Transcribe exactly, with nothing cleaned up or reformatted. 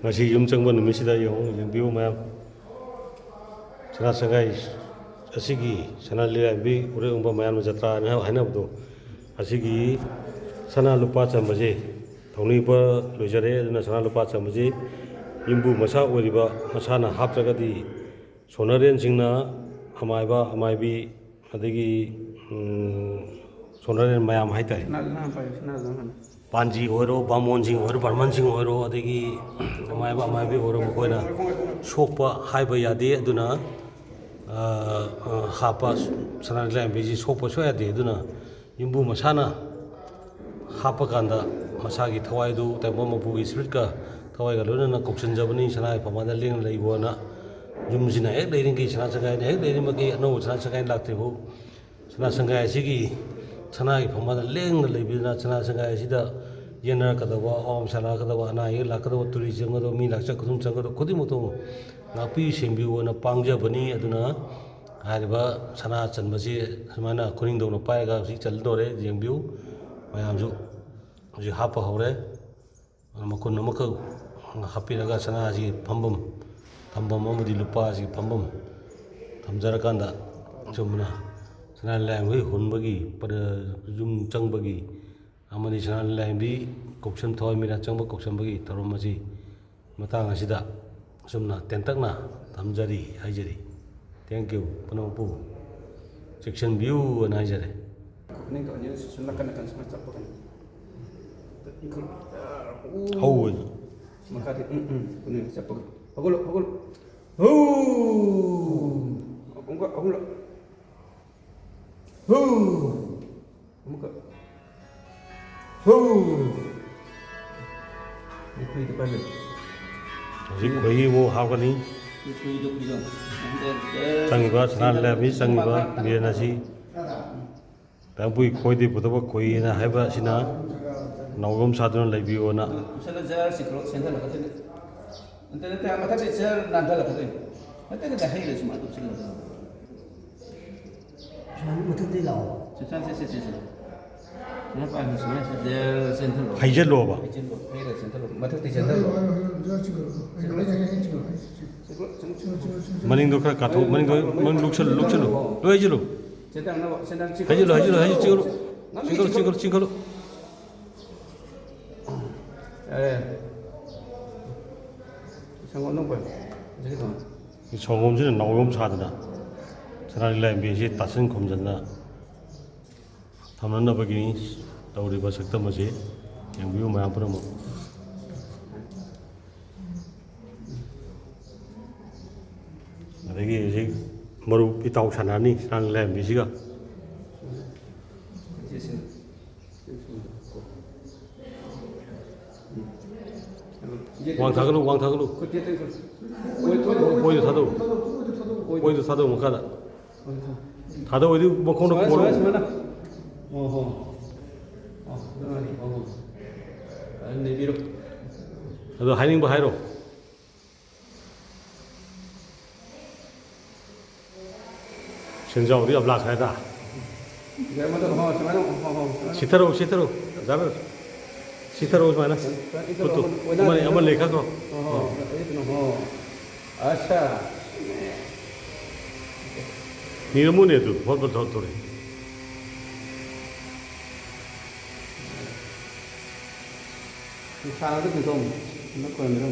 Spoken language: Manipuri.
ꯉꯁꯤ ꯌꯨꯝ ꯆꯪꯕ ꯅꯨꯃꯤꯠꯁꯤꯗ ꯌꯦꯡꯉꯨ, ꯌꯦꯡꯕꯤꯌꯨ ꯃꯌꯥꯝ, ꯁꯅꯥ ꯁꯪꯒꯥꯏ ꯑꯁꯤꯒꯤ ꯁꯅꯥ ꯂꯤꯂꯥꯏꯔꯦꯝꯕꯤ ꯎꯔꯦꯡꯕꯝ ꯃꯌꯥꯝꯅ ꯖꯇ꯭ꯔꯥ ꯍꯥꯏꯅ ꯍꯥꯏꯅꯕꯗꯣ, ꯑꯁꯤꯒꯤ ꯁꯅꯥ ꯂꯨꯄꯥ ꯆꯟꯕꯁꯦ ꯊꯧꯅꯤꯕ ꯂꯣꯏꯖꯔꯦ꯫ ꯑꯗꯨꯅ ꯁꯅꯥ ꯂꯨꯄꯥ ꯆꯟꯕꯁꯤ ꯌꯨꯝꯕꯨ ꯃꯁꯥ ꯑꯣꯏꯔꯤꯕ ꯃꯁꯥꯅ ꯍꯥꯞꯇ꯭ꯔꯒꯗꯤ ꯁꯣꯅꯔꯦꯟꯁꯤꯡꯅ ꯑꯃꯥꯏꯕ, ꯑꯃꯥꯏꯕꯤ, ꯑꯗꯒꯤ, ꯎꯝ, ꯁꯣꯅꯔꯦꯟ ꯃꯌꯥꯝ ꯍꯥꯏꯇꯥꯔꯦ꯫ ꯁꯅꯥ, ꯁꯅꯥ ꯄꯥꯏꯌꯨ, ꯁꯅꯥ ꯑꯗꯨꯝ ꯍꯥꯟꯅ꯫ ꯄꯥꯟꯖꯤ ꯑꯣꯏꯔꯣ, ꯕꯥꯃꯣꯟꯁꯤꯡ ꯑꯣꯏꯔꯣ, ꯕ꯭ꯔꯍꯃꯟꯁꯤꯡ ꯑꯣꯏꯔꯣ, ꯑꯗꯒꯤ ꯑꯃꯥꯏꯕ, ꯑꯃꯥꯏꯕꯤ ꯑꯣꯏꯔꯣ, ꯃꯈꯣꯏꯅ ꯁꯣꯛꯄ ꯍꯥꯏꯕ ꯌꯥꯗꯦ꯫ ꯑꯗꯨꯅ, ꯑ, ꯑ, ꯍꯥꯞꯄ ꯁꯅꯥ ꯂꯥꯏꯔꯦꯝꯕꯤꯁꯤ ꯁꯣꯛꯄ ꯁꯨꯡꯌꯥ ꯌꯥꯗꯦ꯫ ꯑꯗꯨꯅ ꯌꯨꯝꯕꯨ ꯃꯁꯥꯅ ꯍꯥꯞꯄ ꯀꯥꯟꯗ ꯃꯁꯥꯒꯤ ꯊꯋꯥꯏꯗꯨ ꯇꯥꯏꯕꯪ ꯃꯄꯨꯒꯤ ꯏꯁꯄꯤꯔꯤꯠꯀ ꯊꯋꯥꯏꯒ ꯂꯣꯏꯅꯅ ꯀꯧꯁꯤꯟꯖꯕꯅꯤ꯫ ꯁꯅꯥꯒꯤ ꯐꯝꯕꯥꯜꯗ ꯂꯦꯡꯅ ꯂꯩꯕꯅ ꯌꯨꯝꯁꯤꯅ ꯍꯦꯛ ꯂꯩꯔꯤꯉꯩ ꯁꯅꯥ ꯁꯪꯒꯥꯏꯅ ꯍꯦꯛ ꯂꯩꯔꯤꯃꯈꯩ ꯑꯅꯧꯕ ꯁꯅꯥ ꯁꯪꯒꯥꯏ ꯂꯥꯛꯇ꯭ꯔꯤꯐꯥꯎ ꯁꯅꯥ ꯁꯪꯒꯥꯏ ꯑꯁꯤꯒꯤ ꯁꯅꯥꯒꯤ ꯐꯝꯕꯥꯜꯗ ꯂꯦꯡꯅ ꯂꯩꯕꯅꯤꯅ ꯁꯅꯥ ꯁꯪꯒꯥꯏ ꯑꯁꯤꯗ ꯌꯦꯟꯅꯔꯛꯀꯗꯕ, ꯑꯋꯥ ꯃꯁꯥ ꯂꯥꯛꯀꯗꯕ, ꯑꯅꯥ ꯑꯌꯦꯛ ꯂꯥꯛꯀꯗꯕ, ꯇꯨꯔꯤꯁ ꯆꯪꯒꯗꯕ, ꯃꯤ ꯂꯥꯛꯆ ꯈꯨꯗꯤꯡ ꯆꯪꯒꯗꯕ ꯈꯨꯗꯤꯡꯃꯛꯇꯣ ꯉꯥꯛꯄꯤꯌꯨ ꯁꯦꯡꯕꯤꯌꯨꯅ ꯄꯥꯡꯖꯕꯅꯤ꯫ ꯑꯗꯨꯅ ꯍꯥꯏꯔꯤꯕ ꯁꯅꯥ ꯆꯟꯕꯁꯤ ꯁꯨꯃꯥꯏꯅ ꯈꯨꯅꯤꯡꯗꯧꯅ ꯄꯥꯏꯔꯒ ꯍꯧꯖꯤꯛ ꯆꯜꯗꯧꯔꯦ, ꯌꯦꯡꯕꯤꯌꯨ ꯃꯌꯥꯝꯁꯨ꯫ ꯍꯧꯖꯤꯛ ꯍꯥꯞꯄ ꯍꯧꯔꯦ꯫ ꯃꯈꯨꯟ ꯑꯃꯈꯛ ꯍꯥꯞꯄꯤꯔꯒ ꯁꯅꯥꯁꯤ ꯐꯝꯐꯝ, ꯊꯝꯐꯝ ꯑꯃꯗꯤ ꯂꯨꯄꯥꯁꯤ ꯐꯝꯐꯝ ꯊꯝꯖꯔꯀꯥꯟꯗ ꯑꯁꯨꯝꯅ ꯁꯅꯥ ꯂꯥꯏꯔꯦꯝꯕꯤ ꯍꯨꯟꯕꯒꯤ, ꯄ-, ꯌꯨꯝ ꯆꯪꯕꯒꯤ ꯑꯃꯗꯤ ꯁꯅꯥ ꯂꯥꯏꯔꯦꯝꯕꯤ ꯀꯧꯁꯟ, ꯊꯋꯥꯏ ꯃꯤꯔꯥꯠ ꯆꯪꯕ ꯀꯧꯁꯟꯕꯒꯤ ꯊꯧꯔꯝ ꯑꯁꯤ ꯃꯇꯥꯡ ꯑꯁꯤꯗ ꯑꯁꯨꯝꯅ ꯇꯦꯟꯇꯛꯅ ꯊꯝꯖꯔꯤ ꯍꯥꯏꯖꯔꯤ꯫ Thank you, ꯄꯨꯝꯅꯃꯛꯄꯨ ꯆꯦꯛꯁꯤꯟꯕꯤꯌꯨ ꯍꯥꯏꯅ ꯍꯥꯏꯖꯔꯤ꯫ ꯈꯨꯅꯤꯡꯗꯣ ꯑꯅꯤꯔꯛ ꯁꯨꯝ ꯅꯥꯀꯟ ꯅꯥꯀꯟ ꯁꯨꯃꯥꯏꯅ ꯆꯠꯄꯒꯅꯤ꯫ ꯏꯪꯈꯠꯂꯣ꯫ ꯍꯧ ꯑꯣꯏꯅ꯫ ꯃꯈꯥꯗꯤ, ꯎꯝ, ꯎꯝ, ꯈꯨꯅꯤꯡ ꯆꯠꯄꯒ꯫ ꯍꯧꯒꯠꯂꯣ, ꯍꯧꯒꯠꯂꯣ꯫ ꯍꯧ! ꯑꯃꯨꯛꯀ, ꯑꯍꯨꯝꯂꯛ꯫ ꯍꯧ! ꯑꯃꯨꯛꯀ꯫ ꯍꯧ! ꯅꯈꯨꯠꯇꯨ ꯄꯥꯏꯕꯤꯌꯨ꯫ ꯍꯧꯖꯤꯛ ꯈꯣꯏꯍꯤ ꯑꯃꯨꯛ ꯍꯥꯞꯀꯅꯤ꯫ ꯅꯈꯨꯠꯇꯨ ꯄꯤꯌꯣ꯫ ꯆꯪꯉꯤꯕ ꯁꯅꯥ ꯂꯥꯏꯔꯦꯝꯕꯤ ꯆꯪꯉꯤꯕ ꯃꯤꯔꯦꯟ ꯑꯁꯤ ꯇꯥꯡꯄꯨꯏ ꯈꯣꯏꯗꯒꯤ ꯄꯨꯊꯣꯛꯄ ꯈꯣꯏꯍꯤꯅ ꯍꯥꯏꯕ ꯑꯁꯤꯅ ꯅꯥꯎꯔꯣꯝ ꯁꯥꯗꯨꯅ ꯂꯩꯕꯤꯌꯣꯅ꯫ ꯑꯗꯨ ꯎꯞꯁꯜꯂ ꯖꯔ ꯆꯤꯡꯈꯠꯂꯣ, ꯆꯦꯟꯊꯔꯛꯀꯗꯣꯏꯅꯤ꯫ ꯅꯠꯇꯦ, ꯅꯠꯇꯦ, ꯃꯊꯛꯇ ꯆꯦꯔ ꯅꯥꯟꯊꯔꯛꯀꯗꯣꯏꯅꯤ꯫ ꯅꯠꯇꯦ, ꯅꯠꯇꯦ, ꯍꯩꯔ ꯁꯨꯃꯥꯏꯅ ꯎꯞꯁꯤꯜꯂꯒ꯫ ꯁꯨꯃꯥꯏꯅ ꯃꯊꯛꯇꯩ ꯂꯥꯛꯑꯣ꯫ ꯁꯦ, ꯁꯦ, ꯁꯦ, ꯁꯦ, ꯁꯦ꯫ ꯁꯨꯃꯥꯏꯅ ꯄꯥꯏꯔꯒ ꯁꯨꯃꯥꯏꯅ ꯁꯦ ꯖꯔ ꯆꯦꯟꯊꯔꯛꯑꯣ꯫ ꯍꯩꯖꯜꯂꯣꯕ꯫ ꯍꯩꯖꯜꯂꯣ, ꯍꯩꯔ ꯆꯦꯟꯊꯔꯛꯑꯣ꯫ ꯃꯊꯛꯇꯩ ꯆꯦꯟꯊꯔꯛꯑꯣ꯫ ꯃꯅꯤꯡꯗꯣ ꯈꯔ ꯀꯥꯊꯣꯛ, ꯃꯅꯤꯡꯗꯣ, ꯃꯅꯤꯡ ꯂꯨꯛꯁꯜꯂꯨ, ꯂꯨꯛꯁꯜꯂꯨ꯫ ꯂꯣꯏ ꯍꯩꯖꯤꯜꯂꯨ꯫ ꯍꯩꯖꯤꯜꯂꯨ, ꯍꯩꯖꯤꯜꯂꯨ, ꯍꯩꯖꯤꯜꯂꯨ, ꯆꯤꯡꯈꯠꯂꯨ꯫ ꯆꯤꯡꯈꯠꯂꯨ, ꯆꯤꯡꯈꯠꯂꯨ, ꯆꯤꯡꯈꯠꯂꯨ꯫ ꯌꯥꯔꯦ꯫ ꯁꯪꯒꯣꯝ ꯑꯗꯨꯝ ꯄꯨꯔꯛꯑꯣ꯫ ꯍꯧꯖꯤꯛꯀꯤꯗꯣ꯫ ꯁꯪꯒꯣꯝꯁꯤꯅ ꯅꯥꯎꯌꯣꯝ ꯁꯥꯗꯅ ꯁꯅꯥ ꯂꯤꯂꯥ ꯌꯦꯡꯕꯤꯁꯤ ꯇꯥꯁꯤꯟ ꯈꯣꯝꯖꯤꯟꯗꯅ ꯊꯝꯅꯅꯕꯒꯤ ꯇꯧꯔꯤꯕ ꯁꯛꯇꯝ ꯑꯁꯤ ꯌꯦꯡꯕꯤꯌꯨ ꯃꯌꯥꯝ ꯄꯨꯝꯅꯃꯛ꯫ ꯑꯗꯒꯤ ꯍꯧꯖꯤꯛ ꯃꯔꯨꯞ ꯏꯇꯥꯎ ꯁꯥꯟꯅꯔꯅꯤ ꯁꯅꯥ ꯂꯥꯏꯔꯦꯝꯕꯤꯁꯤꯒ꯫ ꯋꯥꯡ ꯊꯥꯒꯠꯂꯨ, ꯋꯥꯡ ꯊꯥꯒꯠꯂꯨ꯫ ꯑꯣꯏꯗꯨ ꯊꯥꯗꯧ꯫ ꯑꯣꯏꯗꯨ ꯊꯥꯗꯧ ꯃꯈꯥꯗ꯫ ꯊꯥꯗꯧ ꯑꯣꯏꯗꯤ ꯃꯈꯣꯡꯗ ꯁꯨꯃꯥꯏꯅ, ꯀꯣꯜꯂꯨ꯫ ꯁꯨꯃꯥꯏꯅ, ꯁꯨꯃꯥꯏꯅ꯫ ꯑꯣ ꯍꯣ꯫ ꯑꯣ, ꯑꯗꯨꯃꯥꯏꯅ, ꯑꯣ ꯍꯣ꯫ ꯑꯗꯨ ꯅꯩꯕꯤꯔꯣ꯫ ꯑꯗꯣ ꯍꯥꯏꯅꯤꯡꯕ ꯍꯥꯏꯔꯣ꯫ ꯁꯦꯟꯖꯥꯎꯗꯤ ꯌꯥꯝ ꯂꯥꯛꯈ꯭ꯔꯦꯗ꯫ ꯁꯤꯗ ꯑꯃꯗ, ꯍꯣ, ꯁꯨꯃꯥꯏꯅ, ꯍꯣ, ꯍꯣ, ꯁꯨꯃꯥꯏꯅ꯫ ꯁꯤꯊꯔꯛꯎ, ꯁꯤꯊꯔꯛꯎ, ꯖꯥꯕꯤꯔ꯫ ꯁꯤꯊꯔꯛꯎ ꯁꯨꯃꯥꯏꯅ꯫ ꯁꯨꯃꯥꯏꯅ ꯏꯊꯔꯛꯑꯣ, ꯈꯨꯠꯇꯨ꯫ ꯑꯃ, ꯑꯃ ꯂꯩꯈꯠꯈ꯭ꯔꯣ꯫ ꯍꯣ, ꯍꯣ, ꯑꯣ꯫ ꯑꯩ ꯀꯩꯅꯣ, ꯍꯣ꯫ ꯑꯁꯥ꯫ ꯅꯤꯔꯃꯨꯅꯦ ꯑꯗꯨ, ꯍꯣꯠ ꯍꯣꯠ ꯍꯣꯠ ꯇꯧꯔꯦ꯫ ꯅꯨꯡꯁꯥꯗ ꯀꯩꯅꯣ ꯇꯧ꯫ ꯍꯟꯗꯛ ꯈꯣꯏꯔꯝꯃꯤꯔꯣ꯫